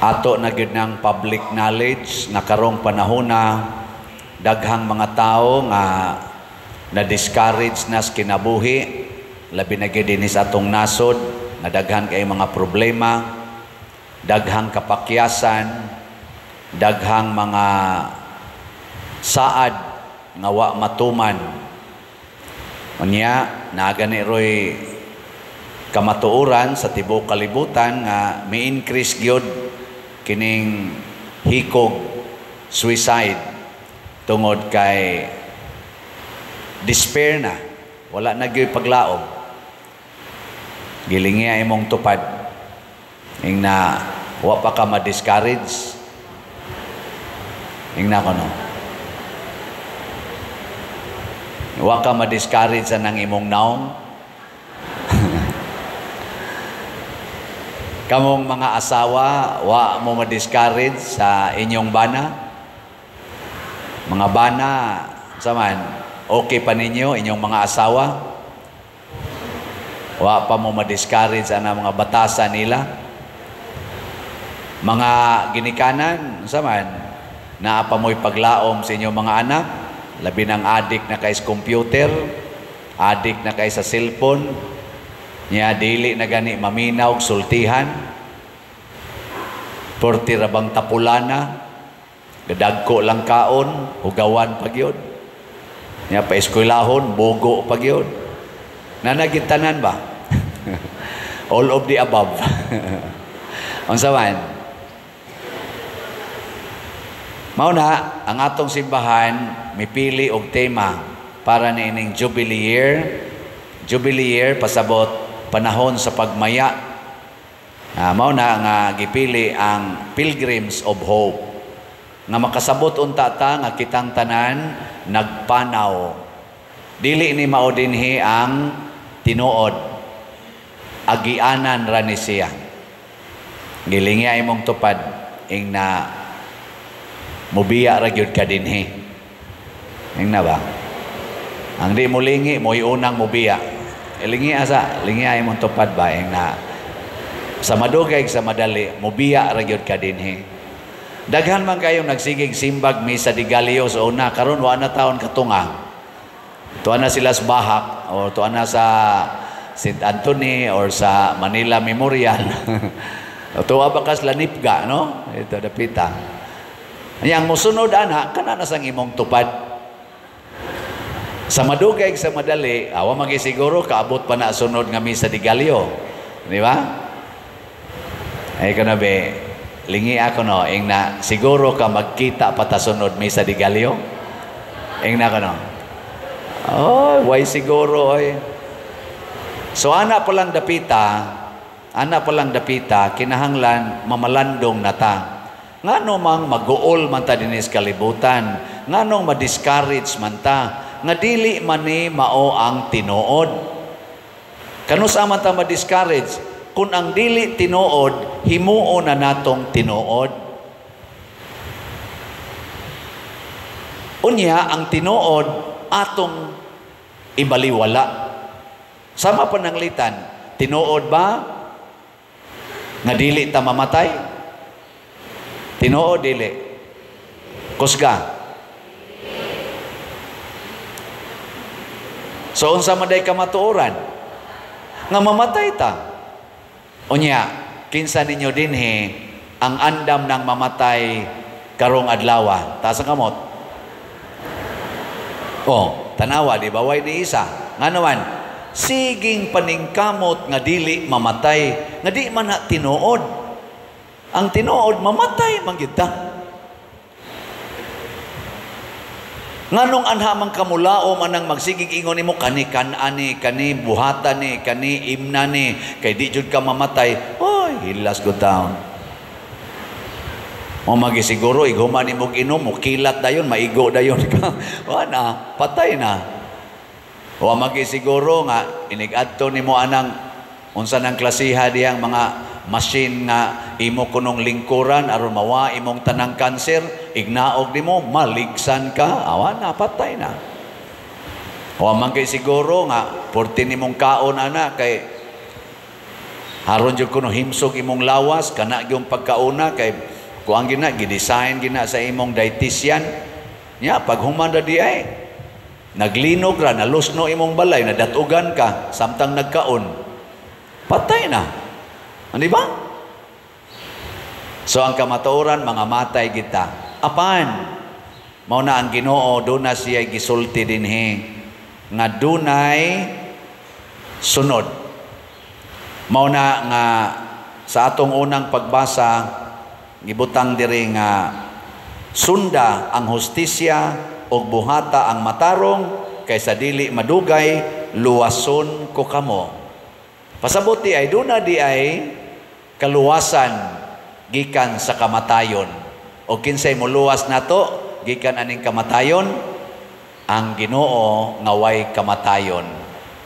Ato na gyud ng public knowledge nga karong panahona daghang mga tao nga na-discourage na sa kinabuhi, labi na gyud dinhi sa atong nasod nga daghan kay mga problema, daghang kapakyasan, daghang mga saad nga wa matuman. Unya naa gani roy kamatuoran sa tibuok kalibutan nga mi-increase gyud kining hikog suicide tungod kay despair na, wala na gyud paglaom. Gilingi imong tupad ing na wa pa ka ma-discourage. Ing na kono, wa ka ma-discourage sa nang imong naong. Kamong mga asawa, wa mo ma-discourage sa inyong bana. Mga bana, saman, okay pa ninyo inyong mga asawa? Wa pa mo ma-discourage sa mga batasa nila? Mga ginikanan, saman, naa pa mo'y paglaom sa inyong mga anak? Labi ng adik na kay sa computer, adik na kay sa cellphone, niya dili na gani maminaw sultihan, porti ra bang tapulana, gadagko lang kaon, hugawan pa gyud. Niya pa eskwelahon, bogo pa gyud. Nanagitanan ba? All of the above. Unsa man? Mao na ang atong simbahan mipili og tema para niining Jubilee Year. Jubilee Year pasabot panahon sa pagmaya. Mao na nga gipili ang Pilgrims of Hope. Nga makasabot unta ta nga kitang tanan nagpanaw. Dili ni mao dinhi ang tinuod. Agianan ra ni siya. Gilingi imong tupad ing na mubiya ra gyud ka dinhi. Ing na ba? Ang di mo lingi, mo'y unang mubiya. Lingi asa, lingi imong tupad ba ing na sa madugay sa madali mubiya ra gyud ka dinhi. Daghan man kayong nagsigig simbag misa di Galio sa una, karon wa na taon katunga. Tuwa na sila sa Bahak o tuwa na sa St. Anthony or sa Manila Memorial. Tuwa ba kas Lanipga, no? Ito dapita. Yang musunod ana kana na sang imong tupad. Sa madugay sa madali, awa magisiguro kaabot pa na sunod nga misa di Galio. Di ba? Ay kana be, lingi ako no, ing na siguro ka magkita pa ta sunod misa di Galio. Ing na ko no. Oh, why siguro oy. So ana pa lang dapita, ana pa lang dapita kinahanglan mamalandong na ta. Ngano mang maguol man ta dinhi sa kalibutan, nganong ma-discourage man ta, nga dili man ni mao ang tinuod. Kanus-a man ta ma-discourage kung ang dili tinuod, himuon na natong tinuod. Unya ang tinuod atong ibaliwala. Sama pananglitan, tinuod ba nga dili ta mamatay? Tinuod dili. Kusga. So unsa man day kamatuoran? Nga mamatay ta. Unya, kinsa ninyo dinhi ang andam ng mamatay karong adlawa? Taas ang kamot. Oh, tanawa di ba way ni isa. Ngano man siging paningkamot nga dili mamatay, nga di man na tinuod. Ang tinuod mamatay man gyud ta. Nganong anha man kamulao man ang magsigig ingon nimo kani kan-ani, kani buhatan ni, kani imna ni, kay di jud ka mamatay. Oy, hilas go down. O magisiguro ighuman nimo inom, mukilat dayon, maigo dayon ka. Wa na, patay na. O magisiguro nga inig-adto nimo anang unsa nang klasiha diyang mga machine nga imo kunong lingkuran aron mawa imong tanang kanser, ignaog nimo maligsan ka, awa na, patay na. O man kay siguro nga porti nimong kaon ana kay Haron jud kuno himsog imong lawas, kana gyung pagkauna kay kuang gina gidesign gina sa imong dietitian. Nya paghuman ra di ay naglinog ra, nalusno imong balay, nadatugan ka samtang nagkaon. Patay na. Ano ba? So ang kamatuoran, mga matay kita. Apan mao na ang Ginoo duna siya gisulti dinhi nga dunay sunod. Mao na nga sa atong unang pagbasa gibutang diri nga sunda ang hustisya ug buhata ang matarong kaysa dili madugay luwason ko kamo. Pasabot di ay duna di ay kaluwasan gikan sa kamatayon. O kinsay moluwas nato gikan aning kamatayon? Ang Ginoo nga way kamatayon.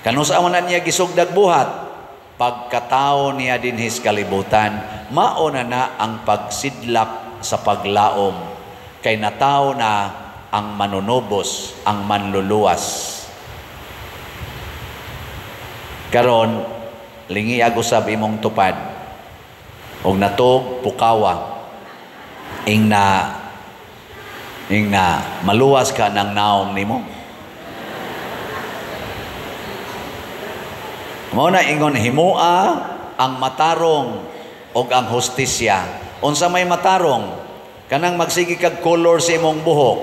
Kanus-a man na niya gisugdag buhat? Pagkatao niya dinhi sa kalibutan, mao na na ang pagsidlak sa paglaom. Kay natawo na ang manunubos, ang manluluwas. Karon, lingiag usab imong tupad. Og natog pukawa. Ing na maluwas ka ng naong nimo. Mao na ingon himua ang matarong og ang hustisya. Unsa may matarong? Kanang magsige kag color sa imong buhok.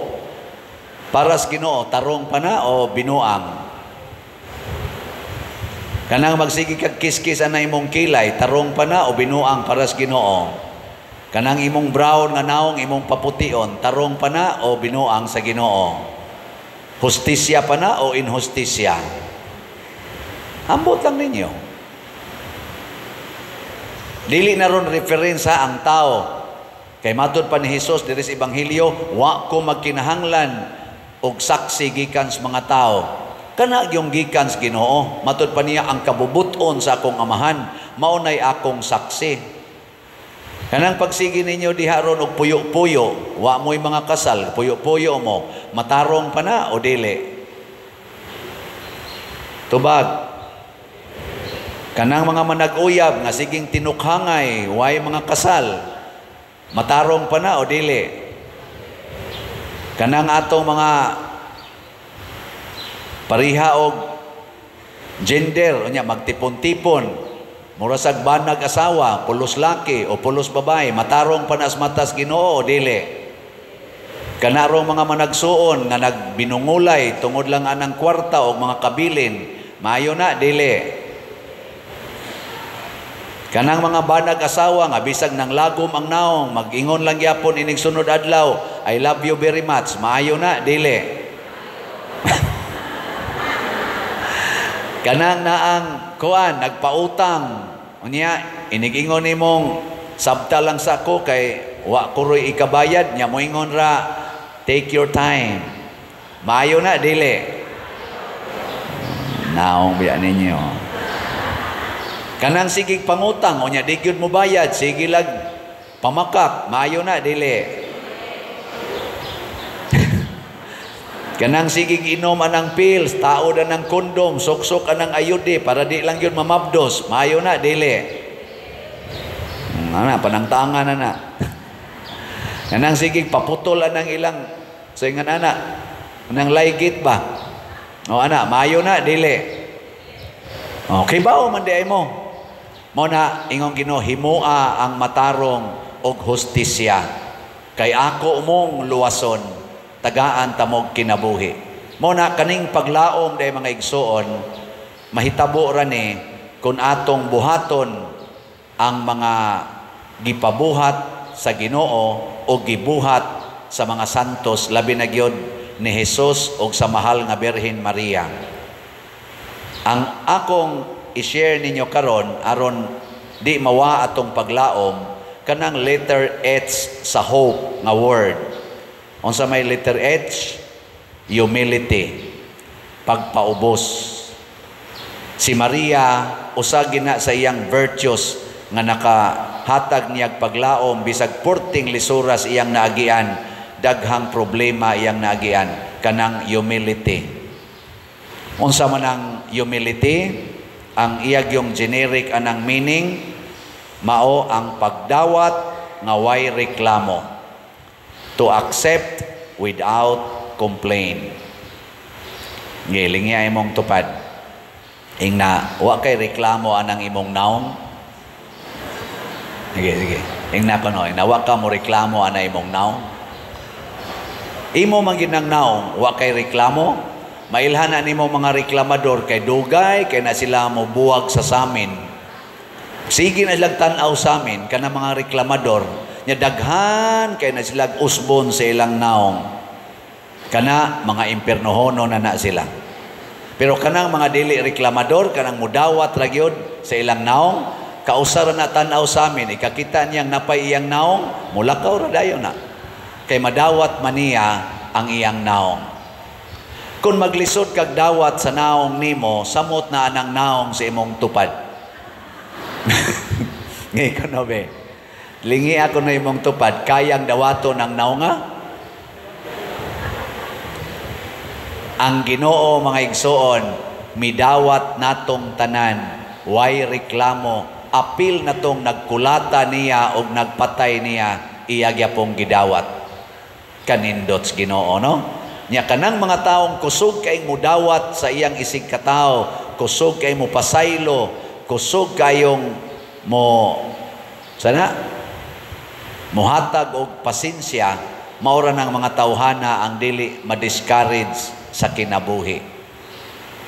Para sa Ginoo, tarong pa na o binuang? Kanang magsige kag kiskis ana imong kilay, tarong pa na o binuang para sa Ginoo? Kanang imong brown nga naong imong papution, tarong pa na o binuang sa Ginoo? Hustisya pa na o inhustisya? Ambot lang ninyo. Dili na ron referensa ang tao. Kay matud pa ni Hesus diri sa Ebanghelyo, wa ko magkinahanglan og saksi gikan sa mga tao. Kana yung gikan sa Ginoo, matud pa niya ang kabubuton sa akong amahan, mao nay akong saksi. Kanang pagsige ninyo diha ron og puyo-puyo, wa mo'y mga kasal, puyo-puyo mo, matarong pa na o dili? Tubag. Kanang mga manag-uyab nga siging tinukhangay, way mga kasal, matarong pa na o dili? Kanang atong mga pariha og gender, unya magtipon-tipon, mura sag banag asawa, pulos laki o pulos babae, matarong pa na sa matas Ginoo o dili? Kanarong mga managsuon nga nagbinungulay tungod lang anang kwarta o mga kabilin, maayo na dili? Kanang mga banag asawa nga bisag nang lagom ang naong, mag-ingon lang gyapon inig sunod adlaw, "I love you very much," maayo na dili? Kanang naang kuan nagpautang, unya inig-ingon nimong sabta lang sa ako kay wa ko roy ikabayad, nya moingon ra, "Take your time," maayo na dili? Naong biya ninyo. Kanang sigig pangutang, unya di gyud mo bayad, sige lag pamakak, maayo na dili? Kanang sigig inom anang pills, taod anang kondom, suksok anang ayude para di lang gyud mamabdos, maayo na dili? Ana panangtangan na na. Kanang sigig paputol anang ilang sa ingan ana, anang laygit ba? O ana, maayo na dili? Okay ba o man di ay mo? Mao na ingon Ginoo, himua ang matarong og hustisya kay ako mong luwason, tagaan tamog kinabuhi. Mao na kaning paglaom day mga igsuon, mahitabo ra ni kun atong buhaton ang mga gipabuhat sa Ginoo o gibuhat sa mga santos, labi na gyud ni Hesus og sa mahal nga Birhen Maria. Ang akong i-share ninyo karon aron di mawa atong paglaom, kanang letter H sa hope nga word. Unsa may letter H? Humility, pagpaubos. Si Maria usa gina sa iyang virtues nga nakahatag niyag paglaom bisag porting lisuras iyang naagian, daghang problema iyang naagian, kanang humility. Unsa man ang humility? Ang iyag yung generic anang meaning, Mao ang pagdawat nga way reklamo. To accept without complain. Gilingi ay imong tupad. Ingna, wa kay reklamo anang imong naong. Sige, sige. Ingna ko no, ingna wa ka mo reklamo ana imong naong. Imo man gyud nang naong, wa kay reklamo. Mailhan na nimo mga reklamador kay dugay kay na sila mo buwag sa samin. Sige na silang tan-aw sa amin kana mga reklamador nya daghan kay na sila usbon sa ilang naong. Kana mga impernohono na na sila. Pero kanang mga dili reklamador, kanang mudawat ra gyud sa ilang naong, kausara na tan-aw sa amin, ikakita niyang napay iyang naong, mulakaw ra dayon na. Kay madawat man niya ang iyang naong. Kung maglisod kag dawat sa naong nimo, samot na anang naong sa imong tupad. Ngayon ko be. Lingi ako na imong tupad, kayang dawato ng naonga? Ang Ginoo mga igsoon, midawat natong tanan, way reklamo, apil natong nagkulata niya og nagpatay niya, iya gyapong gidawat. Kanindots Ginoo, no? Nya kanang mga taong kusog kay mudawat sa iyang isig katawo, kusog kay mo pasaylo, kusog kayong mo sana muhatag og pasensya, maura ng mga tawhana ang dili ma-discourage sa kinabuhi.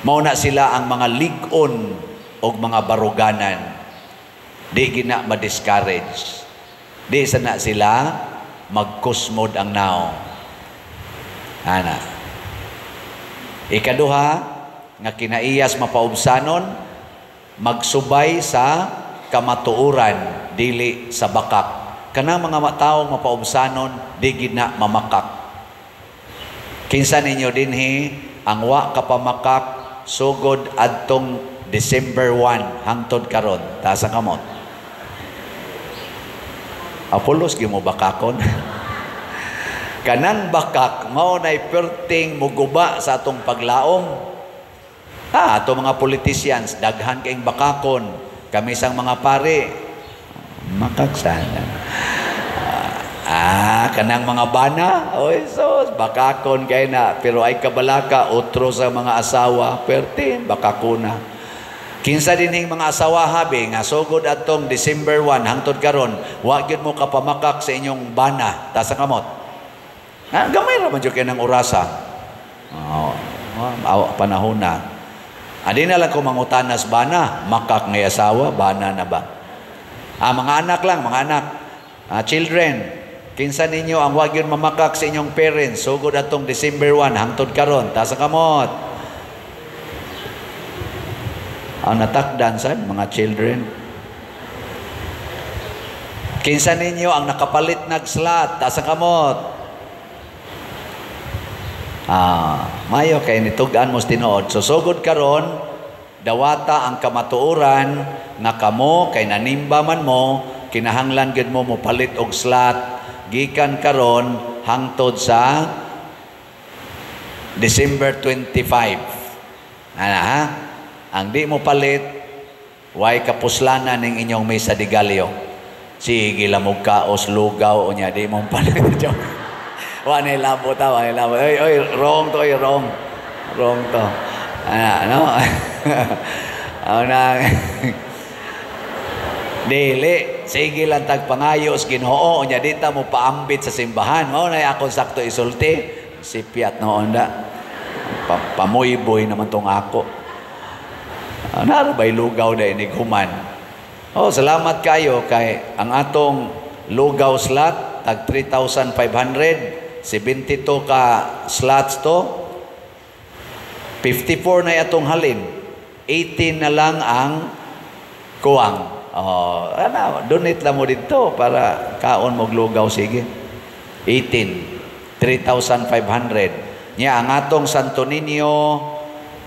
Mao na sila ang mga lig-on og mga baruganan. Di gina ma-discourage. Di sana sila magkusmod ang naong. Ana. Ikaduha nga kinaiyas mapaubsanon, magsubay sa kamatuoran dili sa bakak. Kanang mga taong mapaubsanon di gid na mamakak. Kinsa ninyo dinhi ang wa kapamakak sugod adtong December 1 hangtod karon? Taas ang kamot. Apolos gyud mo bakakon. Kanang bakak mao nay perting muguba sa atong paglaom. Ha, ato mga politicians daghan kayong bakakon. Kami sang mga pare makaksana. Ah, kanang mga bana, oy sos, bakakon kay na, pero ay kabalaka otro sa mga asawa, perting bakakuna. Kinsa dinhing mga asawa habi nga sugod atong December 1 hangtod karon, wa gyud mo kapamakak sa inyong bana, taas ang kamot. Ah, gamay ra man jud kay nang orasa. Oh, panahon na. Adi na lang ko mangutanas bana, makak ngay asawa, bana na ba? Ah, mga anak lang, mga anak. Ah, children, kinsa ninyo ang wag yun mamakak sa inyong parents sugod atong December 1 hangtod karon, taas ang kamot. Ang natakdan sad mga children. Kinsa ninyo ang nakapalit nag slot, taas ang kamot. Ah, mayo kay nitug-an mo tinuod. So sugod karon, dawata ang kamatuoran nga kamo kay nanimba man mo, kinahanglan gyud mo mopalit og slot gikan karon hangtod sa December 25. Ana ha? Ang di mo palit, way kapuslanan ning inyong misa de gallo. Sige lamog kaos lugaw unya di mo palit. Wa na labot ta, wa na labot. Oy, oy, wrong to, oy, wrong. Wrong to. Ana, no? Ana. Dili, sige lang tagpangayos Ginoo unya di ta mo paambit sa simbahan. Mao na akong sakto isulti. Sipiat noon da. Pamuyboy naman tong ako. Naro ba'y lugaw da inig human? Oh, salamat kayo kay ang atong lugaw slot tag 3,500, 72 ka slots to, 54 na atong halin, 18 na lang ang kuwang. Oh, ano, donate lang mo dito para kaon mo lugaw, sige. 18, 3,500. Nya ang atong Santo Niño,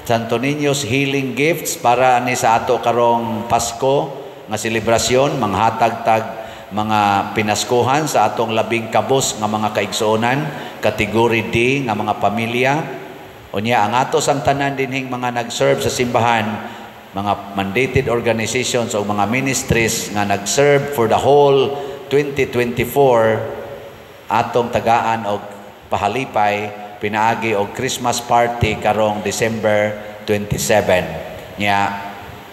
Santo Niño's Healing Gifts para ni sa ato karong Pasko nga selebrasyon, manghatag tag mga pinaskuhan sa atong labing kabos nga mga kaigsuonan, kategory D nga mga pamilya. Unya ang ato sang tanan dinhing mga nag-serve sa simbahan, Mga mandated organizations o mga ministries nga nag-serve for the whole 2024, atong tagaan og pahalipay pinaagi og Christmas party karong December 27. Nya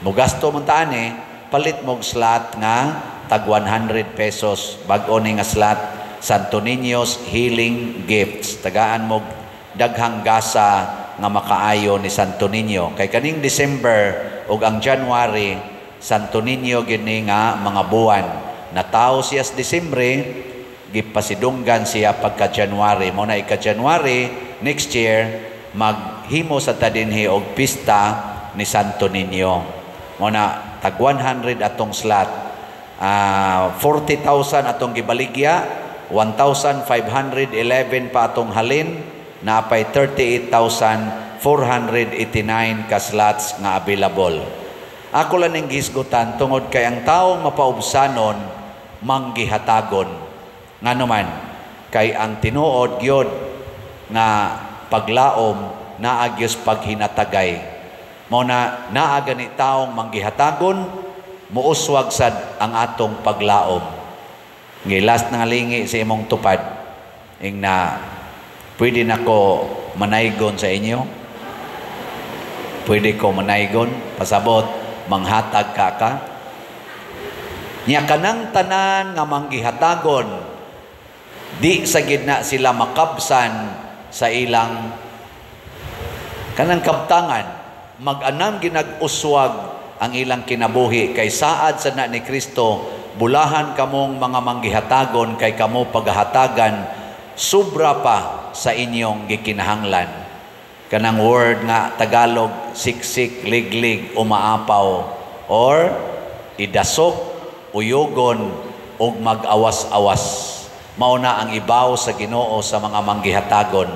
mugasto man ta ani, palit mog slot nga tag 100 pesos. Bag-o ni nga slot, Santo Niño's Healing Gifts. Tagaan mo daghang gasa nga makaayo ni Santo Niño. Kay kaning December ug ang January, Santo Niño gyud ni nga mga buwan. Natawo siya sa Disembre, gipasidunggan siya pagka January. Mao na ika January next year maghimo sa ta dinhi og pista ni Santo Niño. Mao na tag 100 atong slot. 40,000 atong gibaligya, 1,511 pa atong halin, napay 38,489 ka slots nga available. Ako lang ning gihisgutan tungod kay ang taong mapaubsanon manggihatagon. Ngano man, kay ang tinuod gyud nga paglaom naa gyud paghinatagay. Mao na naa gani taong manggihatagon, muuswag sad ang atong paglaom. Ngilas na nga lingi sa imong tupad ing na pwede nako manaygon sa inyo. Pwede ko manaygon, pasabot manghatag ka ka. Nya kanang tanan nga manggihatagon, di sa gid na sila makabsan sa ilang kanang kabtangan, mag-anam ginag-uswag ang ilang kinabuhi kay saad sa na ni Kristo, "Bulahan kamong mga manggihatagon kay kamo paghahatagan sobra pa sa inyong gikinahanglan." Kanang word nga Tagalog, siksik, liglig, umaapaw, or idasok, uyugon, ug mag-awas-awas. Mao na ang ibaw sa Ginoo sa mga manggihatagon.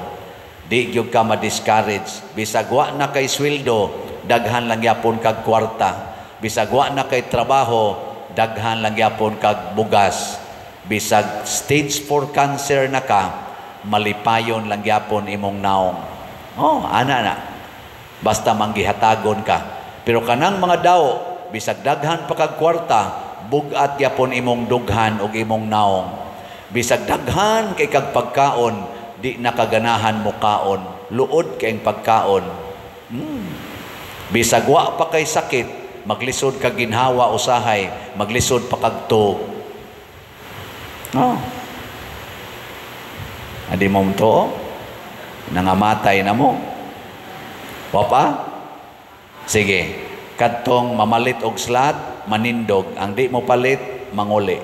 Di gyud ka ma-discourage. Bisag wa na kay sweldo, daghan lang yapon kag kwarta. Bisag wa na kay trabaho, daghan lang yapon kag bugas. Bisag stage 4 cancer na ka, malipayon lang yapon imong naong. Oh, ana na. Basta manggihatagon ka. Pero kanang mga daw, bisag daghan pa kag kwarta, bugat yapon imong dughan ug imong naong. Bisag daghan kay kag pagkaon, di nakaganahan mo kaon. Luod kay pagkaon. Bisag wa pa kay sakit, maglisod kag ginhawa usahay, maglisod pa kag tuog. Oh. Adi mo to, nangamatay na mo. Wa pa? Sige. Kadtong mamalit og slot, manindog. Ang di mo palit, manguli.